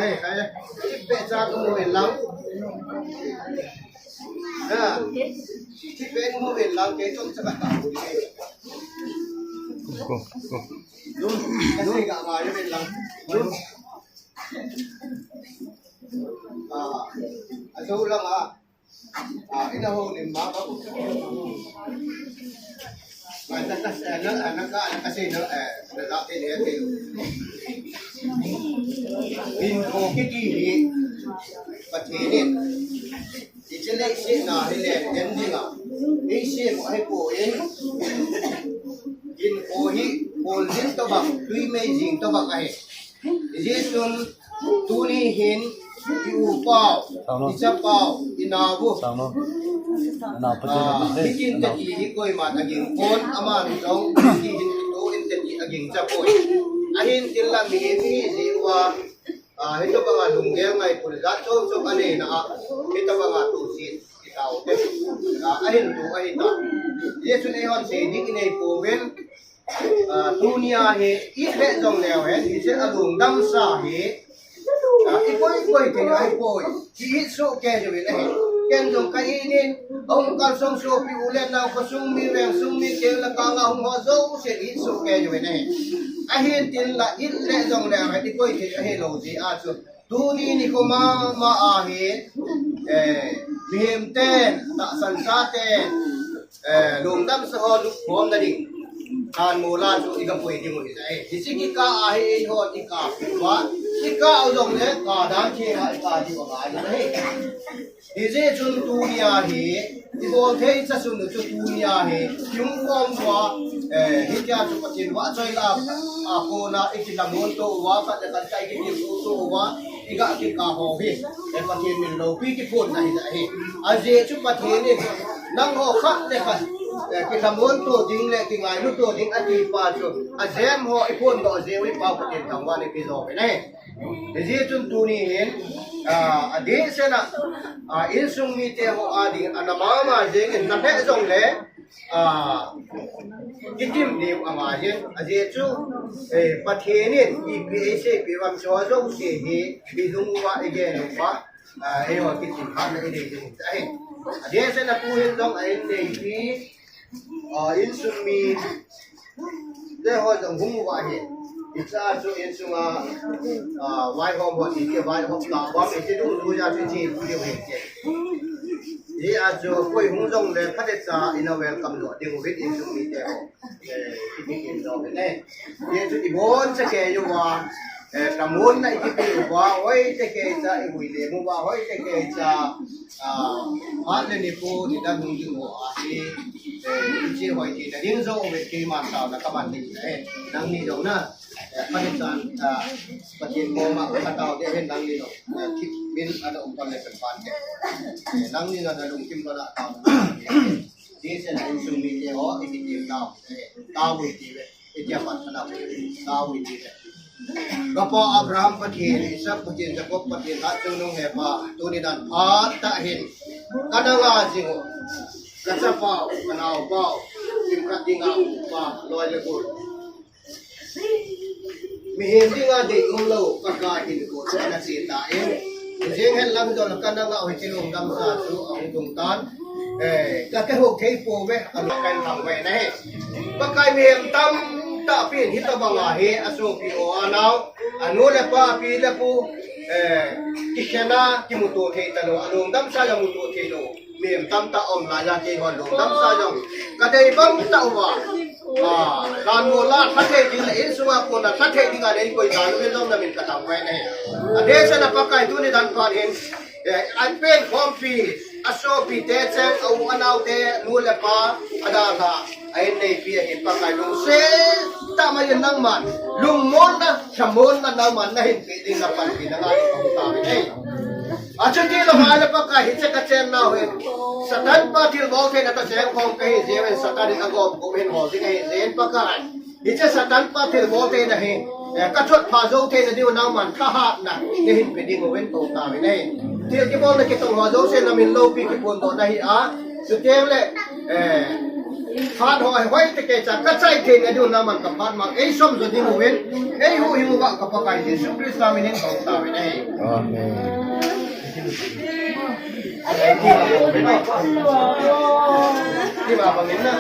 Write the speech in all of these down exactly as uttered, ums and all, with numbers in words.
Ei, ei, ipe cha ko mo in lang. Ha. Ipe mo in lang ke chom cha ka ta. Ko, ko. Lum, kasi ka ma in lang. Lum. Ah, aso lang ah. Ah, ina ho ni ma ba. Mai ta ta sa na na ka na kasi na eh na da te ne te. Hinkho kiti hi Pathen in i chele se na hi le den ding a. Ei se mo hi po in. Hinkho hi pol din to bang, tui mei jing to bang ahi. Hijeh chun tuni hin i u pau, i cha pau, i nau u. Hitin teti hi koiman aging pon, aman jong hiti hin tu in teti aging cha poi. Ahin tilla mi hi jeh uva, ah, hitobanga lunggel ngaito le jat chom chom anei na a, hitobanga tu si i tau te. Ah, ahin tu ahi ta. Hijeh chun eihon sei ding i nei pouvin, Ah, tunia hi, i ve jong leu hen, hiche a lungdam sa hi, ah, i koi koi thei ahi poi, i hit soh kei jeh u ahi. Ken jong ka hit in, a um kal song sopi u le nao, khosung mi, vengsung mi, kei le ka nga hung ho jouse i hit soh kei jeh u ahi. Ahin tin la, i ve jong leu hen, i koi thei ahi lou jeh a chu. Tuni nikho mama a hi, eh, mihem ten, tahsan sa ten, eh, lungdam sa ho lupkhom na ding. Kan mola chu i ga pui ding u hi, eh, hiche kikah a hi, eh, ho i kah uva, i kah u jong le, kah dan thei a, i kah ding u ngai na hi. Hijeh chun tunia hi, i bol thei cha sun u chu tunia hi, i hung khom uva, eh, hitia chu Pathen vahchoi la, a kona i kilhamon to uva, khat le khat ka i kitilkhou to uva, i ga kikah ho hi, eh, Pathen min loupi kiphonna hi ahi. Ajeh chu Pathen in, nangho khat le khat, eh, kilhamon to ding le, kingailu to ding ati pa chu, ajem ho i phondoh jeh u hi Pa Pathen thangvah in i pe jo u ahi. Hijeh chun tuni hin, ah, adeh seh a, ah, insung mite ho a ding, ana mama jeng in na lheh jong le, ah, kitim diu angai in, ajeh chu, eh, Pathen in, ipi eisei pi uvam chu jouse hi, i lung uva i gen uva, ah, eiho kitim khatna i nei ding ahi. Adeh seh a tu hin jong a in nei pi, ah, insung mi, Te ho jong hung uva hi. Hiche a chu insunga, ah, vaihom ho ti te vaihom ta uva, hiche dungjuia chu hiche tu ding u ahi. Hijeh a chu koi hung jong le phatecha ina welcome doh ding u ahi insung mite ho. Eh, i kitim doh u ahi. Hiche chu i boncha kei uva. Eh, ka monna i kipe uva, hoitah kei cha i vui le mu uva, hoitah kei cha, ah, phat le ni pu ni dan hung ding ho ahi, eh, i chi hoi ti na ding jo ve keiman taona ka man ding e, nangni jong na, eh, Pathen chan, ah, Pathen koma ka tao te hen nangni jong, eh, thip min ana um pan le kan pan te. Eh, nangni jong na lungkim lona taona. Hijeh a insung mite ho, i kitim tao, eh, tao u hite ve. Hitia pat kana, tao u hite ve. Ka pa Abraham Pathen, Isaac Pathen, Jacob Pathen, Hatchungnung Hepa, tuni dan phat tah hin, kana nga jing u. Ka chapa u, ka naopa u, kimkhat dinga upa, loi le gol. Mihem dinga deium lou, Pakai hinkho chu ana che tan. Jeng hen lang jong kana nga u hi, chi lungdam sa chu ahung tung tan. Eh, ka kihou thei pouve, alung kahin thang uve ahi. Pakai, mihem tamtah pin hitobanga hi asopi u anao, anu le apa, api le apu, eh, kikhen a kimuto thei talou, alungdam sa jong muto thei lou. Mihem tamtah um laiya keihon lungdam sa jong ka dei bang tah uva. Ah, kan mola lha thei ding le insunga kona lha thei dinga nei koi dan u jong na min ka thang uve ahi. Adeh seh a Pakai tuni dan phat hin, eh, apen khompi, asopi te cheng, a u anao te, nu le pa, adalha, a in neipi ahin Pakai lungset tah mai in nangman, lungmonna, lhamonna nangman nahin pe ding na panpi na ngai ka hung tao e. Achuti lou ahile Pakai hiche ka chennau hi Satan pa thilbol theina toh chengkhom kahi jeh in Satan in agom kum hin hol ding ahi jeh in Pakai. Hiche Satan pa thilbol theina hi, eh, ka chotpha jou theina diu nangman thahatna nahin pe ding uvin tou tao e. Thil kibolna kitong ho jouse na min loupi kiphondoh na hi a. Chuteng le, eh, Phat ho hoi te kei cha ka chai thei na diu na man ka phat mang ei som jo ding uvin, ei huhhing uva ka Pakai Jesu Christa min in kong tauvin ahi. Amen. Tima bangin na.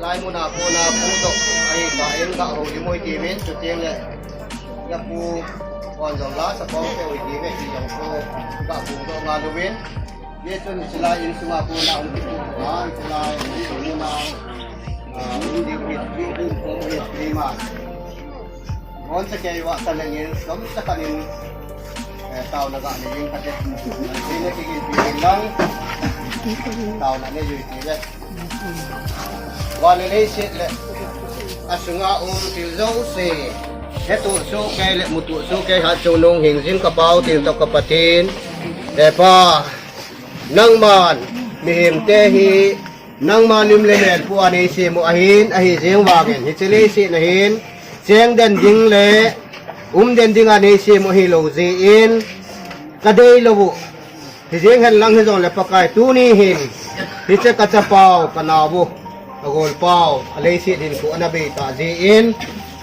Lai muna kona pu toh ahi ka en ka ho i moi ti ven chu teng le. Ya pu kon jong la sa kong pe oi ti ve ti jong ko ka pu toh nga lu ven. Ye chun silai in sunga kona um ti pu a silai in muna a um di pi pi pu ko pi pi ma. Kon sa kei wa sa le ngin som sa ka nin. Eh, tau na ga ne yin ka te. Ti ne ki yin pi yin lang. Tau na ne yui ti le. Wa le le sit le. A sunga um til jo se. He tu su kei le mu tu su kei ha chu nung hing jin ka pau til to ka Pathen. Eh, Pa. Nangman mihem te hi nangma lim le mel pu a nei sem u ahin, ahi jeng vangin hiche leiset na hin cheng den ding le um den ding a nei sem u ahi lou jeh in ka dei lou u. Hijeng hen lang hijong le Pakai tuni hin hiche ka chapau ka nau u ka golpau a leiset hinkho ana bei ta jeh in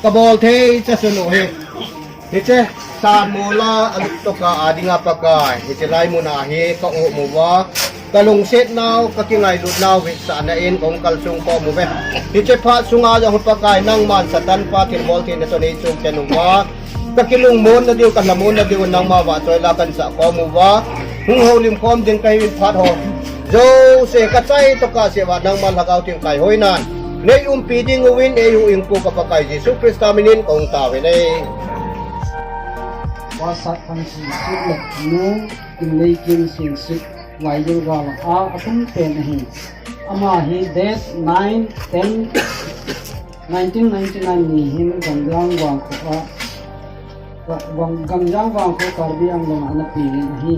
ka bol thei cha sun u hi. Hiche, san mola, a lup toka a dinga Pakai. Hiche lai muna hi, ka um uva. Ka lungset nau, ka kingailut nau, vetsahna in, kong kalsong kom uve. Hiche phat sunga jong Pakai, nangman Satan pa, thilbol thei na to nei chung chen uva. Ka kilungmon na diu, ka lhamon na diu, nangma vahchoi la kan sah kom uva. Hung houlim khom ding ka hiuvin phat ho. Jouse ka chai toka se uva, nangma lhagao theng kai hoi nan. Nei umpi ding uvin, ei huhhingpu ka Pakai Jesu Christa min in kong tao ve nei. Pastor Phansi Sik le nu Kimleikim Sing Sik Laigilgal a, a kum pen ahi. Ama hi date nine ten nineteen ninety-nine ni hin Gamjang Vangkho a, Gamjang Vangkho Karbi Anglong a ana peng in ahi.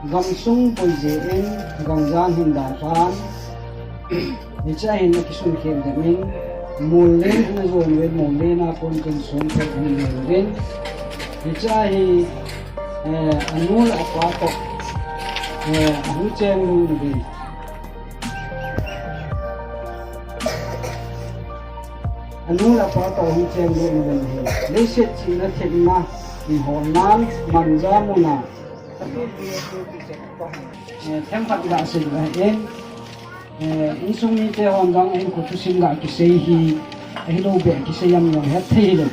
Gamsung poi jeh in, Gamjang hin dan tan, hiche a hin akisun khel ding in, mol len ana jon uvin, mol len a kon chun sun phet ana len uvin. Hiche a hi, eh, anu le apa toh, eh, ahung cheng lut uvin. Anu le apa toh ahung cheng lut uvin hi. Leiset chihna thepna, in hol nan, manja muna. Eh, themkhat ga sei le in, eh, insung mite hon jong ahinkho thusim ga kisei hi, ahilou beh kisei am jong het thei hilou.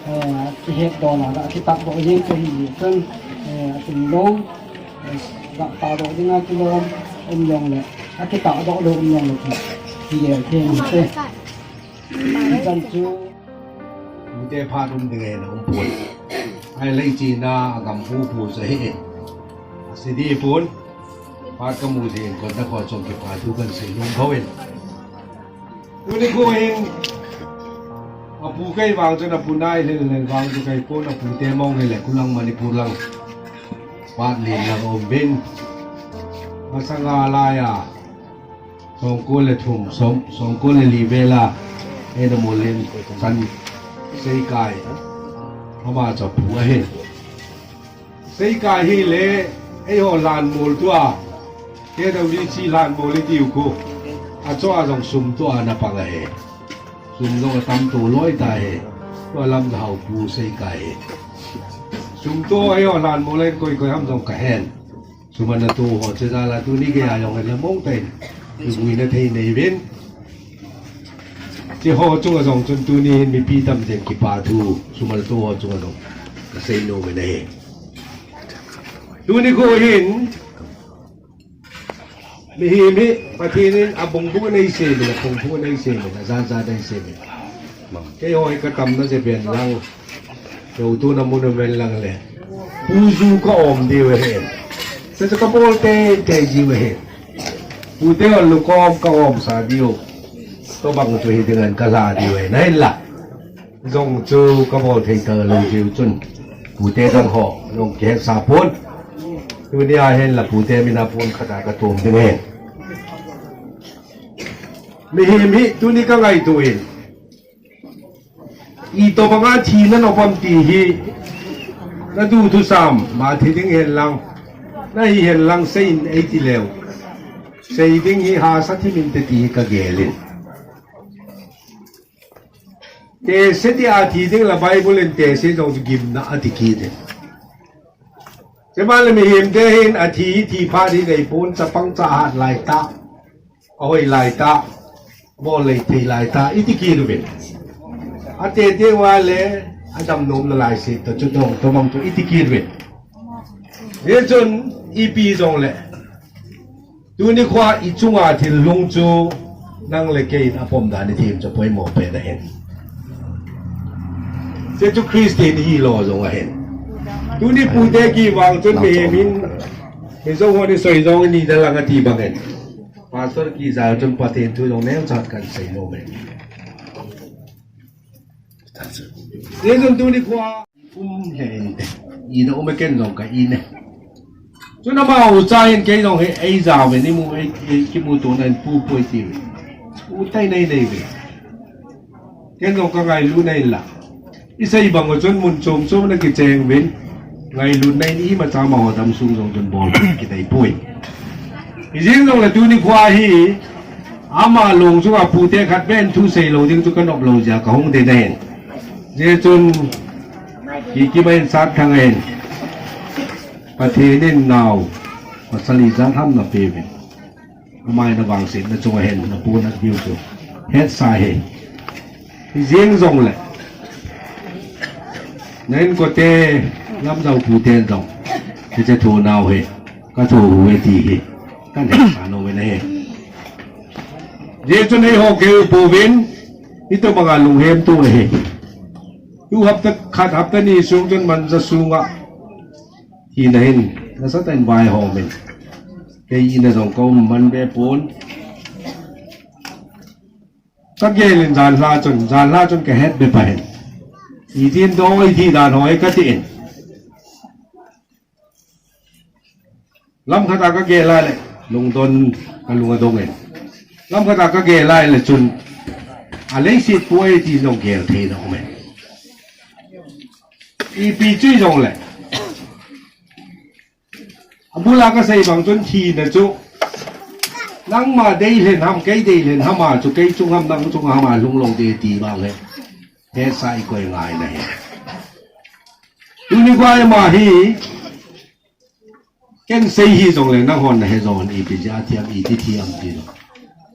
Eh, kihet doh la ga kitah doh jeng chu hi chun, eh, atum lou, eh, ga tah doh dinga kilom um jong le, akitah doh lou um jong le ki, kigel thei nante. Chan chu. Mite phat um ding e na um poi. Ai lei china agam pu pu sa hi. Asi di pun. Pat kamu din kon ta ko chong kipa thu kan sei nom bou in. Tuni ko hin apu kei vang chun apu nai lel lel vang chu kei pun apu te mong lel le kulang Manipur lang. Pat lin lang om bin. Masanga laya. Songkul le thum, song, songkul le li vela. Ena molin san sei kai. Ama cha pu ahin. Sei kai hi le, eiho lan mol tua. Ke da wi chi lan mol i tiu ku. A cho a jong sum tua na pang ahi. Sum jong a tam tu loi ta hi. Tua lam da hau pu sei kai hi. Sum tua eiho lan mol en koi koi ham jong ka hen. Sum ana tu ho che da la tuni ke a jong la mong pen. Wi na thei nei vin. Che ho chung a jong chun tuni hin mipi tam jen kipa thu. Sum ana tu ho chung a jong. Ka sei nom e na hi. Tuni ko hin, mihem hi, Pathen in abung bung nei sei le, abung bung nei sei le, ajan jan nei sei le. Kei ho hi ka tam na je ben lang, kei u tu na mun na ven lang le. Pu ju ka om diu ahi. Se se ka bol te te jiu ahi. Pu te ol lu kom ka om sa diu. To bang tu hi dengan ka la diu ahi. Nai la. Jong chu ka bol thei ta lo jiu chun. Pute jong ho, jong ke sa pon. Tuni a hin la pute mina pon khata ka tum ding hen. Mihem hi tuni ka ngaito in. Itobanga thina nopam ti hi. Na du thu sam, ma thi ding hen lang. Na hi hen lang sei in ei ti leu. Sei ding hi hasa thi min te ti hi ka gel in. Tese ti a thi ding la Bible in tese jong chu gimna a ti kit in. Chema le mihem te hin a thi hi thi phat hi nei pon chapang cha hat lai ta. A hoi lai ta. Bol lei thei lai ta. I ti kit uvin. A tete uva le a dam nom na lai se ta chu dong to mang chu i ti kit uvin. Hichun ipi jong le. Tuni khoa i chunga thil lhung chu nang le kei in a pom dan i thim chu poimo pen ahin. Jesu Christian hi lo jong ahin. Tuni pute kivang chun mihem in, mi jong hon i soi jong ni da lang a ti bang in. Pastor kija chun Pathen thu jong neo chat kan sei nom e. Jesu tuni khoa. Um he in te. I na um e ken jong ka i ne. Chun ama u cha in kei jong he ei ja ve ni mu ei, ei kimu tu na in pu pu ei ti ve. U tai nei nei ve. Ken jong ka ngailu nei la. I sei bang u chun mun chom chom na kicheng vin. Ngailu nei ni ma cha ma ho dam sung jong chun bol ki dei pui. I jing jong la tuni khoa hi. Ama long chunga pute khat pen thu sei lo ding chu ka nop lo jia ka hung de na hin. Jesu chun Ki, ki mai sat thang ahin. Pathen in nao. Pasal ijat ham na pe uvin. Amai na vangsetna chunga hin na pu na diu chu. Hetsa hi. Hi jeng jong le. Na inkote lamjao pute jong. Hiche thu nao hi. Ka thu hu e ti hi. Kan hetsa nom e na hi. Jesu nei ho keu pouvin. Hitobanga lunghemtu ahi. Tu hapta khat hapta ni sung chun manja sunga. Hina hin, nasatah in vaihom in. Kei ina jong ka um man be pon. Ka gel in janhla chun, janhla chun ka het be pa hin. Itin do, iti dan hoi ka ti in. Lam khat a ka gel a le, lungdon ka lung adong e. Lam khat a ka gel a le chun, a leiset pu e ti jong gel thei na um e. Ipi chu jong le. A bul a ka sei bang chun thina chu. Nangma dei lhen ham, kei dei lhen ham a chu, kei chung ham, nang chung ham a lung long de ti bang le. He sa i koi ngai na he. Tuni koi ma hi. Ken sei hi jong le nang hon na he jong ipi jeh a thiam iti thiam ti lo.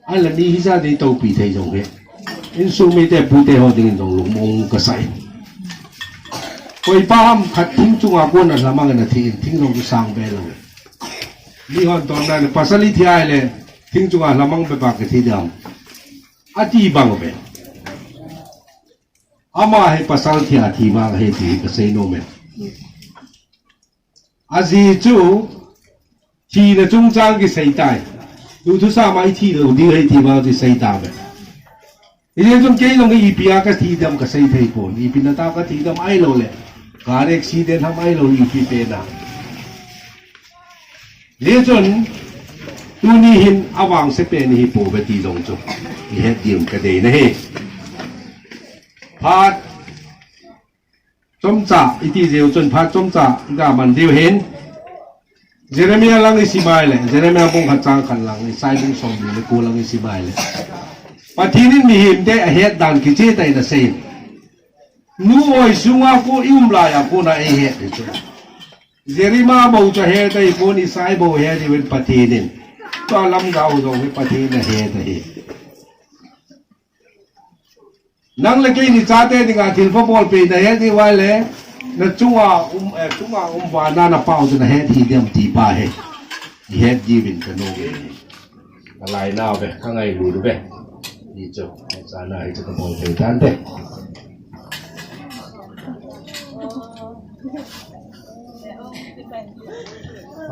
Ala mi hi ja dei topi thei jong he. Insung mite pute ho dingin jong lungmong ka sa in. Koi pa ham khat thing chunga kon a hlamang na thi in thing jong sang be lo. Mi hon ton na pasal i thi ai le thing chunga hlamang be pa ka thi dam. Ati bang be. Ama hi pasal thi a thi vang hi ti ka sei nom e. Ajeh chu thina chungchang kisei tai. Tuthusama ithi lou ding ahi ti vang chu isei tauve. Hijeh chun kei jong hi ipi a kathi dem kasei thei pon. Ipi nata kathi dem ahilou le, car accident ham ahilou le ipi pen a. Hijeh chun tuni hin avangse pen hi pouve ti jong chu ihet diu kadeina ahi. Phat chomcha iti jeh u chun phat chomcha iga man diu ahin. Jeremiah lang isim a ahile, Jeremiah bung khat chang khat lang, Isaiah bung somni le ko lang isim a ahile, Pathen in mihemte ahet dan kicheh tah in asei in, nu oi sunga kon ium laiya kona eihet ahi chu. Jeremiah bou chu ahet ahipon, Isaiah bou ahet ahiuvin, Pathen in. Tua lamjao jong hi Pathen in ahet ahi. Nang le kei ni chate dinga thilpha bolpeh nahet diu ahile, nachunga um, eh, chunga um vana napau chu nahet hih dem ti pa hi ihet diuvin kanom e. Kalainauve, kangailut uve. Hichu chana hichu kabolpeh tante.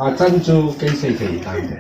Achan chu kei sei thei tante.